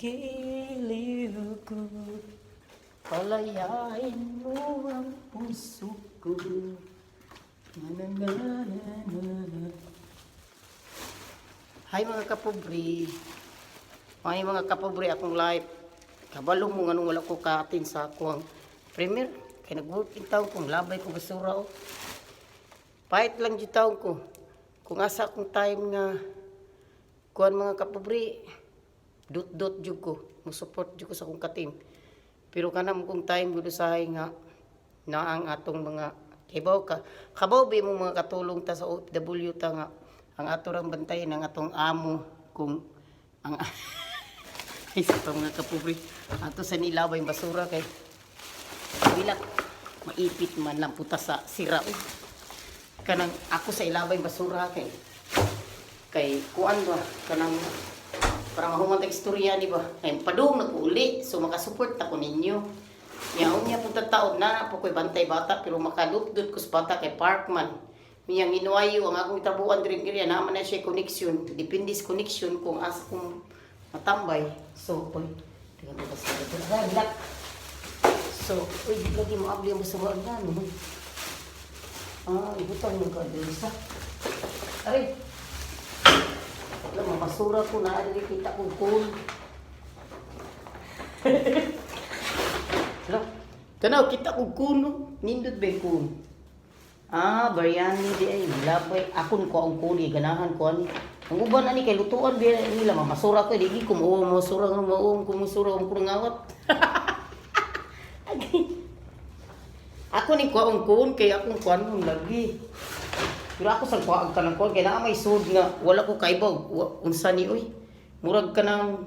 Giliw ko, palayain mo ang puso ko. Na, na, na, na, na, na. Hi, mga kapobre. Hi, mga kapobre, akong live. Kabalo mo nganong wala ko ka-attend sa akong premiere. Kay nag-work in taon kong labay ko basura oh. Pahit lang jud taon ko. Kung asa akong time nga kuan, mga kapobre, dot-dot jud ko. Mo-support jud ko sa akong ka-team. Pero kanang kong time gud usahay nga na ang atong mga kibaw ka. Kabaw ba mo mga katulong ta sa OFW ta nga ang ato rang bantayan ang atong amo kung ang ay sa itong mga kapobre ato sa nilabay basura kay bilak maipit man lang puta sa sira oh. Kanang ako sa ilabay basura kay kay kuan ba, kanang para mahuman tag istorya ni ba kay padung naguli, so makasupport ako ninyo. Nya unya punta taon na po ko'y bantay bata, pero makalupdot ko sa bata kay parkman miyang inuayo ang akong trabuhan diri area naman na siya connection, depende sa connection kung asa kong matambay. So oy, tingnan ko kasi bilak. So uy, di lagi mo abli ang basura na no. Ah, ibutang mo ka diri sa aray. Wala, mamasura ko na ari kita kong cool. Hello. Tanaw kita kong kuno. Nindot ba yung kun? Ah, biryani di ay labay. Akon ko ang kuni, ganahan ko ani. Ang uban ani kay lutuan biya nila, mamasura ko, di ko mo masura nga mao ko masura ko ngawat. Ako ni ko ang kun kay akong kuan mo lagi. Pero ako sa kuan ka ng kuan kay naa may sud nga wala ko kaibaw unsa ni oy. Murag ka ng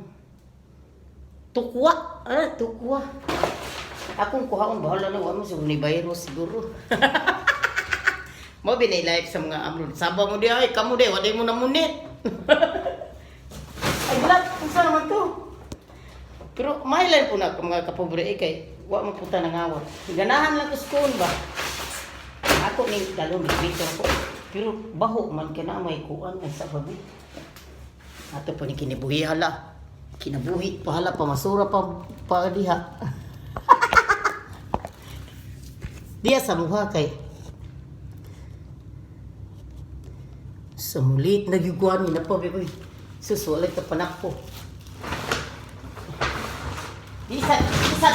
tukwa. Ah, tukwa. Akong kuhaon, bahala na, wa mo siguro ni virus siguro. Mo binay live sa mga amron. Saba mo di ay kamo di wala mo namunit. Ay wala, unsa naman to? Pero may live po na mga kapobre eh, kay wa man puta nangawat. Ganahan lang ko sa ba. Ako ni dalon dito ko. Pero baho man kay na may kuan ay sa babi. Ato po ni kinibuhi hala. Kinabuhi pa hala, pamasura pa pa diha. Diya sa muha kay sa mulit nagyuguan ni na pa uy. Sus, wala ka panakpo. Di sa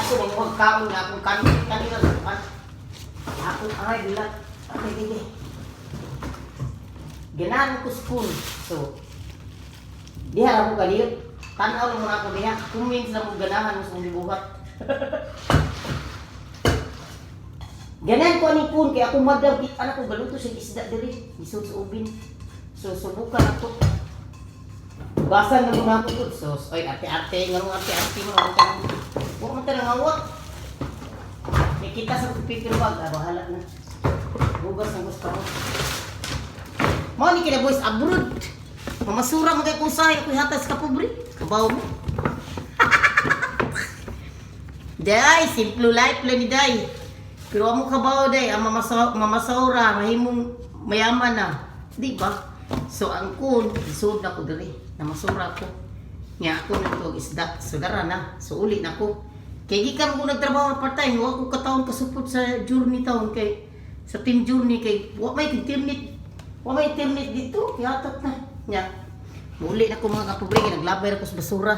ko mga kaon nga akong kanon kanina kan. Ako ay bilat. Okay, sige. Ganahan ko school. So, diha ra ko kaliyot. Tanaw lang muna ako diha. Comment lang mo ganahan mo sa kong gibuhat. Ganahan ko ani kun kay ako madam kita na ko galuto sa isda diri isod sa ubin. So subukan ako. Hugasan na muna ako gud. So oy, ate-ate nganong ate-ate mo ang tanong. Wa man ta nangawat. May kita sa paper bag, ah, bahala na. Hugas ang gusto ko. Mao ni kina boys abroad. Mamasura mo kay kung sahay ako hatas ka pobre. Kabaw mo. Day, simple life lang ni Day. Pero amo kabaw day, ang mamasawra, mahimong mayaman na. Di ba? So ang kun, isod na ko diri. Namasura ko. Nya ako nagtuog isda. So dara na. So uli na ko. Kay gikan ko nagtrabaho part-time, wa ko kataon kasupot sa journey taon kay sa team journey kay wa may internet. Wa may internet dito, yatot na. Nya. Muli na ko, mga kapobre, kay naglabay ra ko sa basura.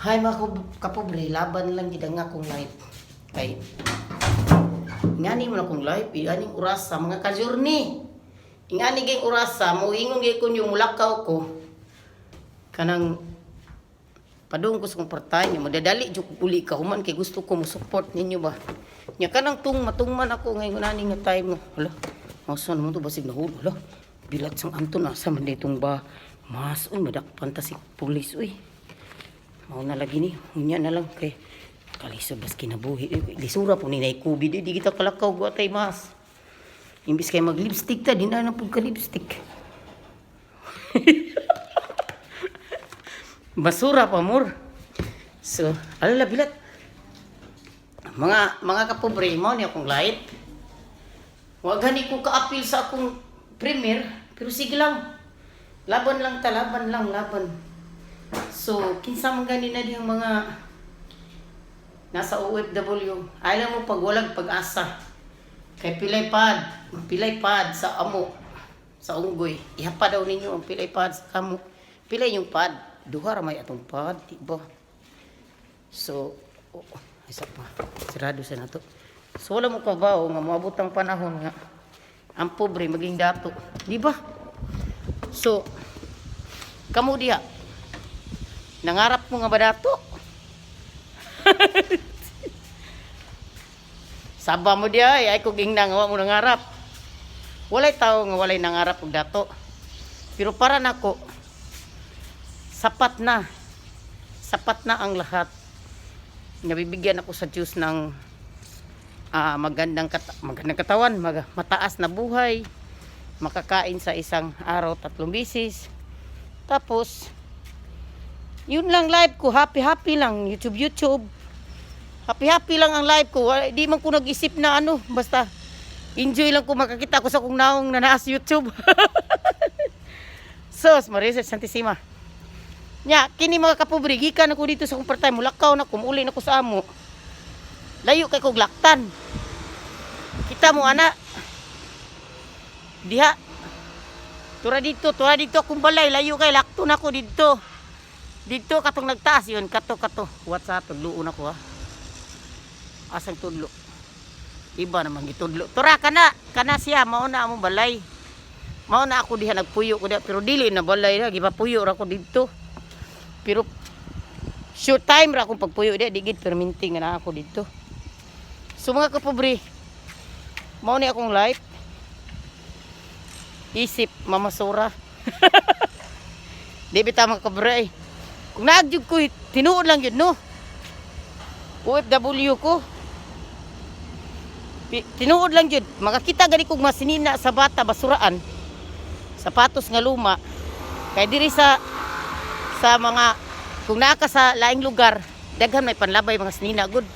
Hi, mga kapobre, laban lang gid ang akong life. Kay ngani mo na akong life, aning orasa, mga ka-journey. Ingani gay orasa, mo ingon gay kun yung mulakaw ko. Kanang padung ko sa kong part-time, madadali jud ko uli ka human kay gusto ko mo support ninyo ba. Nya kanang tung matungman ako ngayon ani nga time. Hala, asa naman to, basig nahulog. Hala, bilat sang Anton, asa man ditong ba? Mas uy, madakpan ta si pulis uy. Mao na lagi ni, unya na lang kay kalisod bas kinabuhi. Eh, lisura po ni nay COVID, eh, di kita kalakaw atay mas. Imbis kay mag-lipstick ta, di na na pud ka lipstick. Basura pa more. So, alala bilat. Mga kapobre, mo ni akong live. Wa gani ko ka-appeal sa akong premier, pero sige lang. Laban lang ta, laban lang, laban. So, kinsa man gani na dihang mga nasa OFW, ayaw mo pag walang pag-asa. Kay pilay pad, pilay pad sa amo, sa unggoy. Ihapa daw ninyo ang pilay pad sa kamo. Pilay yung pad. Duha ra may atong pad, di ba? So, oh, isa pa. Sirado sa nato. So, wala mo kabaw nga moabot ang panahon nga ang pobre maging dato. Di ba? So, kamo diha, nangarap mo nga ba dato? Saba mo diha ay kog ingna nga wa mo nangarap. Walay tao nga walay nangarap og dato. Pero para nako, sapat na. Sapat na ang lahat. Nabibigyan ako sa Diyos ng magandang katawan, mataas na buhay, makakain sa isang araw tatlong bisis. Tapos, yun lang life ko, happy happy lang, YouTube YouTube. Happy happy lang ang life ko. Di man ko nag-isip na ano, basta enjoy lang ko makakita ko sa kong naong na naas YouTube. Sos, Marisa Santissima. Nya, kini mga kapobre, gikan ako dito sa akong part-time, mulakaw na ko, muuli na ko sa amo. Layo kay kog laktan. Kita mo ana. Diha. Tura dito akong balay, layo kay lakton ako dito. Dito katong nagtaas yun, kato kato. What's up, tudloon ako ha. Asang tudlo? Iba naman gitudlo. Tura kana, kana siya mao na among balay. Mao na ako diha nagpuyo ko diha pero dili na balay na gipapuyo ra ko didto. Pero short time ra akong pagpuyo diha, di gid perminting nga na ako didto. So mga kapobre, mao ni akong life. Isip mamasura. Di bitaw mga kapobre ay. Kung naagyog ko, tinuod lang yun, no? OFW ko. Tinuod lang yun. Makakita gani kog masinina sa bata, basuraan. Sapatos nga luma. Kay diri sa mga kung naa ka sa laing lugar, daghan may panlabay mga sinina gud.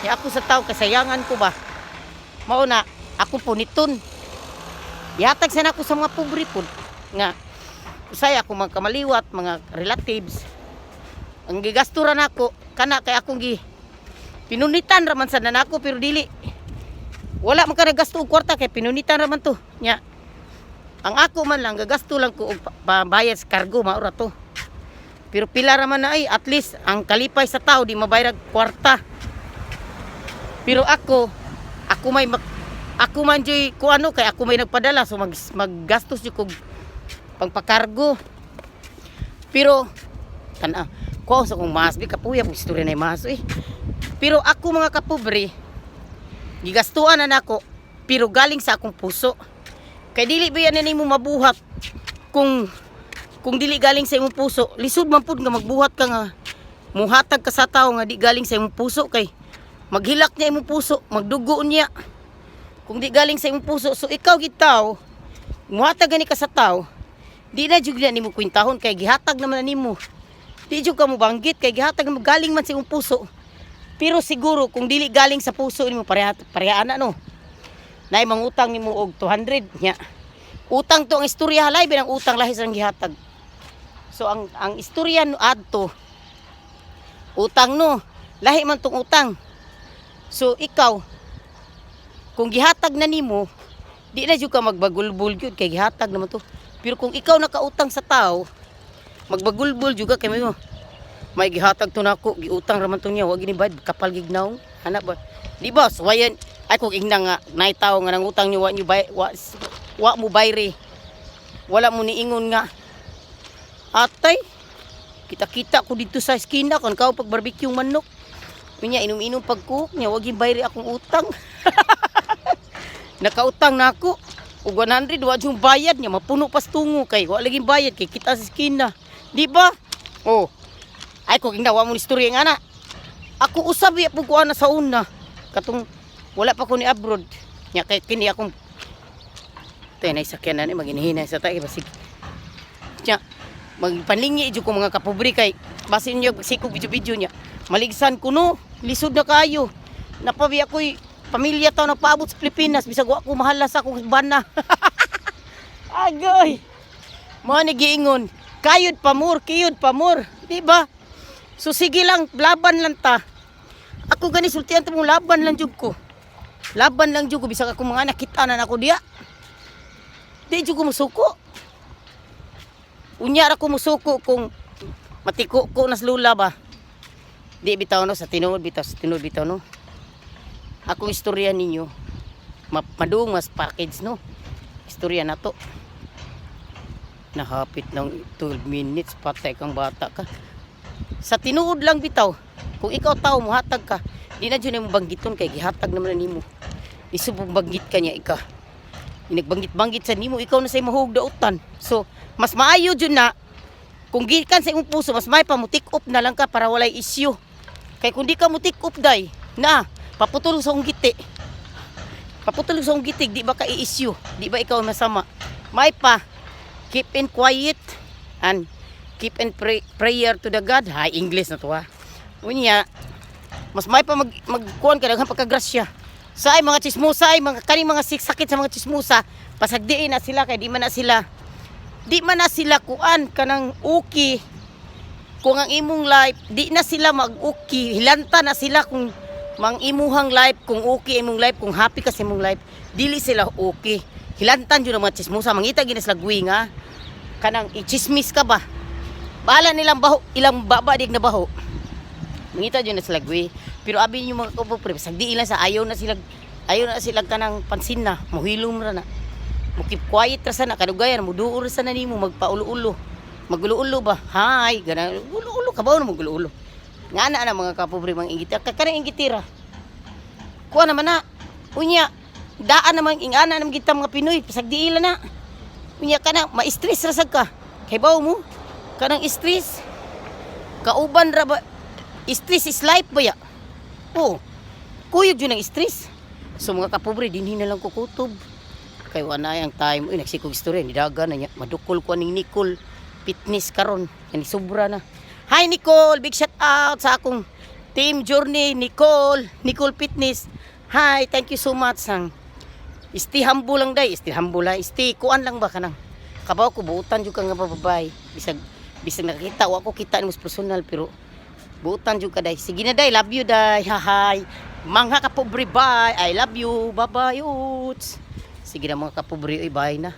Kaya ako sa tao kasayangan ko ba. Mao na ako puniton. Ihatag sana ako sa mga pobre pud nga usay ako mga kamaliwat, mga relatives. Ang gigasto ra nako kana kay akong gi pinunitan ra man sad na nako pero dili wala man ka nagasto og kwarta kay pinunitan ra man to nya. Ang ako man lang gagasto lang ko og pambayad sa kargo, mao ra to. Pero pila ra man na ay, at least ang kalipay sa tao di mabayad kwarta. Pero ako ako may ako man joy ko ano kay ako may nagpadala, so maggastos jud kog pangpakargo. Pero kana ko sa kong mas bi kapuya pug istorya na mas eh. Pero ako mga kapobre, gigastuan na nako pero galing sa akong puso. Kay dili ba yan nimo mabuhat kung dili galing sa imong puso? Lisod man pud nga magbuhat ka nga muhatag ka sa tawo nga di galing sa imong puso kay maghilak niya imong puso, magdugo niya. Kung di galing sa imong puso, so ikaw gitaw, muhatag gani ka sa tawo, di na jud na nimo kwintahon kay gihatag naman na nimo. Di jud ka mo banggit kay gihatag mo galing man sa imong puso. Pero siguro kung dili galing sa puso nimo, pareha pareha ana no. Nay mangutang nimo og 200 nya. Utang to ang istorya halay binang utang lahi sa gihatag. So ang istorya no adto utang no, lahi man tong utang. So ikaw kung gihatag na nimo, di na jud ka magbagulbul gyud kay gihatag naman to. Pero kung ikaw nakautang sa tao, magbagulbul jud ka kay may gihatag to nako, giutang raman to niya, wa gini bayad, kapal gignaw. Ana ba? Di ba? Suwayan ay kung ingna nga nay tao nga nangutang niyo wa niyo bay, wa mo bayri. Wala mo niingon nga atay kita-kita ko dito sa eskina kon kao pag barbecue manok. Unya inom-inom pagkuok niya, wag yung bayri akong utang. Nakautang na ako. Og 100 wa yung bayad niya, mapuno pas tungo kay wa lagi bayad kay kita sa eskina. Di ba? Oh. Ay kung ingna wa mo ni istorya nga na. Ako usab ya pud ko ana sa una. Katong wala pa ko ni abroad. Nya kay kini akong tay na sakyan na ni maginhina sa tay basig. Nya magpanlingi jud ko mga kapobre kay basin niyo sikog video-video niya. Maligsan ko no, lisod na kayo. Napabi ako'y pamilya taw nagpaabot sa Pilipinas bisag wa ko mahala sa akong bana. Agoy. Mo ni giingon, kayod pamor, kiyod pamor. Di ba? So sige lang, laban lang ta. Ako gani sultian ta mo, laban lang jud ko. Laban lang jud ko bisag ako mga anak kita na nako diya. Di jud ko musuko. Unya ra ko musuko kung matiko ko nas lula ba. Di bitaw no, sa tinuod bitaw, sa tinuod bitaw no. Akong istorya ninyo madung mas package no. Istorya na to. Nahapit ng 12 minutes, patay kang bata ka. Sa tinuod lang bitaw, kung ikaw tao muhatag ka, di na jud mo banggiton kay gihatag naman na nimo. Isubong banggit ka niya ika. Inagbanggit-banggit sa nimo, ikaw na say mahug dautan. So, mas maayo jud na kung gikan sa imong puso, mas may pa mo take off na lang ka para walay issue. Kay kung di ka mo take off day, na paputol sa giti. Paputol sa gitig, di ba ka i-issue? Di ba ikaw masama? May pa keep in quiet and keep in prayer to the God. Hay, English na to ha. Unya, mas may pa magkuan ka daghan pagkagrasya. Sa ay mga chismosa ay mga kaning mga siksakit sa mga chismosa, pasagdiin na sila kay di man na sila kuan kanang uki kung ang imong life di na sila mag-uki, hilanta na sila kung mang imuhang life, kung okay imong life, kung happy ka sa imong life, dili sila okay. Hilantan jud ang mga chismosa, mangita gina sila nga kanang i-chismis ka ba, bahala nilang baho ilang baba dig na baho, mangita jud na sila gwi. Pero abi niyo mga kaupo, pre, sagdi ilan sa ayaw na sila kanang pansin na muhilom ra na, mo keep quiet ra sana kadugayan, mo duol ra sana nimo, magpaulo-ulo, magulo-ulo ba, hi gana ulo-ulo ka ba mo magulo-ulo nga na na mga kapobre, mga inggitira ka kanang inggitira kuha naman na. Unya daan naman ingana naman kita mga Pinoy, pasagdiila na. Unya kana ma-stress ra sad ka kay bawo mo kanang stress kauban ra ba, stress is life ba ya. Oh, kuyog jud ang stress. So mga kapobre, dinhi na lang ko kutob kay wala ang time. Uy, nagsikog istorya ni daga na niya, madukol ko aning Nicole Fitness karon kani sobra na. Hi Nicole, big shout out sa akong team journey, Nicole, Nicole Fitness. Hi, thank you so much. Ang stay humble lang day, stay humble lang, stay kuan lang ba kanang kabaw ko buutan jud ka nga babay, bisag bisag nakita wa ko kita nimo sa personal, pero buutan jud ka day. Sige na day, love you day. Hahay. Mga kapobre, bye. I love you. Bye bye. Oots. Sige na mga kapobre, oy, bye na.